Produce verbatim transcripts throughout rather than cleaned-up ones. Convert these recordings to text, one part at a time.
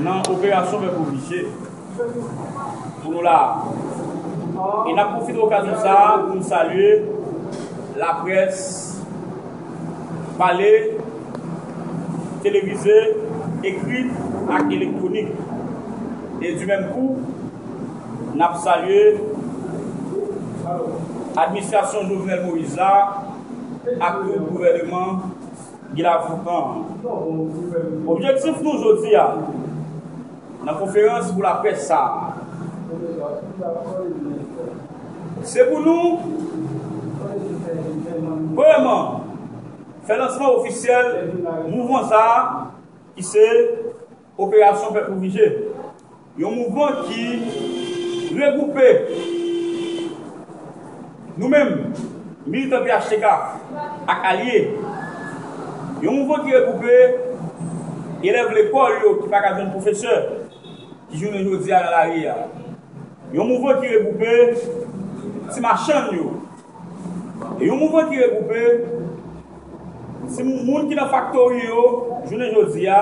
Nan operasyon Pèp Oblije pou nou la a. E n ap pwofite okazyon sa a pou n salye laprès pale, televize, ekri ak elektwonik. E di menm kou, n ap salye administrasyon Jovenel Moïse la ak tout gouvèneman Guy Lafontant an. Objektif nou jodi a nan konferans pou laprès sa a, se pou nou premyèman fè lansman ofisyèl mouvman sa a ki se Operasyon Pèp Oblije. Yon mouvman ki regwoupe nou menm, militan P H T K ak alye. Yon mouvman ki regwoupe elèv lekòl yo ki pa ka jwenn pwofesè, ki jounen jodi a nan lari a. Yon mouvman ki regwoupe ti machann yo. E yon mouvman ki regwoupe ti moun ki nan faktori yo, jounen jodi a,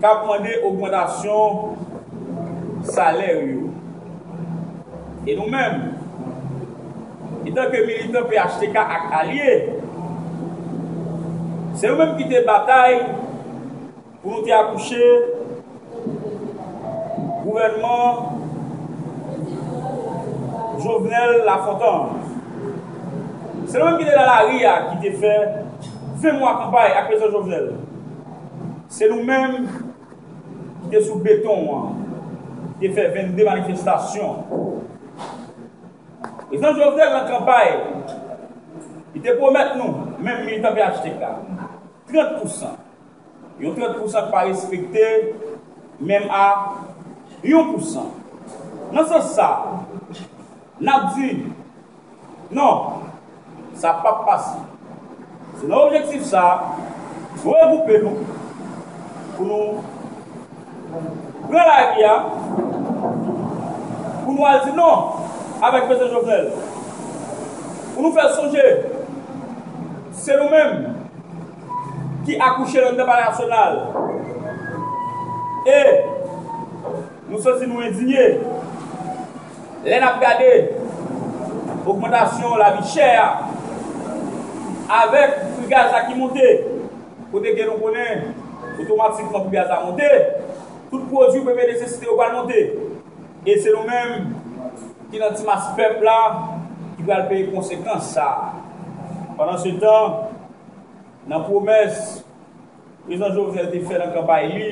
k ap mande ogmantasyon salè yo. E nou menm, antanke militan P H T K ak alye, se nou menm ki te batay pou nou te akouche gouvènman Jovenel Lafontant. Se nou menm ki te nan lari a, ki te fè ven mwa kanpay ak prezidan Jovenel. Se nou menm ki te sou beton an, ki te fè vennde manifestasyon. Prezidan Jovenel nan kanpay, li te pwomèt nou, menm militan P H T K, trant pousan. Yon trant pousan k pa respekte menm a yon pousan. Nan sans sa, n ap di, non, sa p ap pase. Se nan objektif sa a, nou regwoupe nou pou nou pran lari a, pou nou al di non avèk prezidan Jovenel, pou nou fè l sonje se nou menm ki akouche l anndan Palè Nasyonal. E nou santi nou endinye lè n ap gade ogmantasyon lavi chè a, avèk pri gaz la ki monte, kote ke nou konnen otomatikman pri gaz la monte, tout pwodui premye nesesite yo pral monte. E se nou menm ki nan ti mas pèp la ki pral peye konsekans sa a. Pandansetan, nan pwomès prezidan Jovenel te fè nan kanpay li,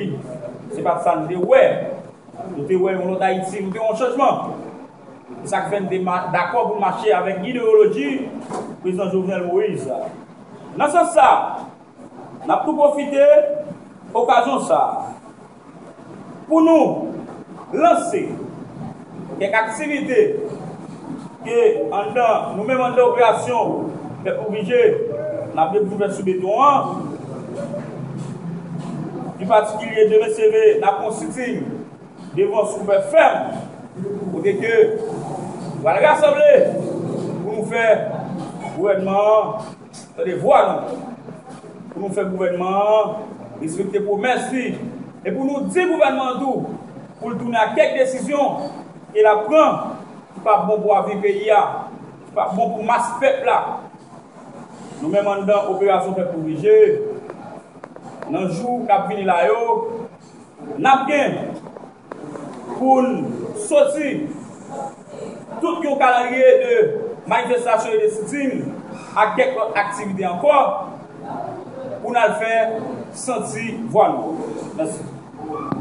se pa t sa n te wè. Nou te wè yon lòt Ayiti, nou te wè yon chanjman. Se sa k fè n te ma-, dakò pou n mache avèk idewoloji prezidan Jovenel Moïse la. Nan sans sa, n ap tou pwofite okazyon sa a pou nou lanse kèk aktivite ke anndan, nou menm anndan operasyon Pèp Oblije, n ap depi fè sou beton an. Pi patikilye, demen seve, n ap fè yon sitin devan Super Fèm, kote ke nou pral rasanble pou nou fè gouvènman an tande vwa nou, pou nou fè gouvènman an respekte pwomès li, e pou nou di gouvènman an tou pou l tounen ak kèk desizyon ke l ap pran ki p ap bon pou avni peyi a, ki p ap bon pou mas pèp la. Nou menm anndan operasyon Pèp Oblije, nan jou k ap vini la yo, n ap gen pou n soti tout yon kalandriye de manifestasyon e de sitin ak kèk lòt aktivite ankò pou n al fè santi vwa nou. Mèsi.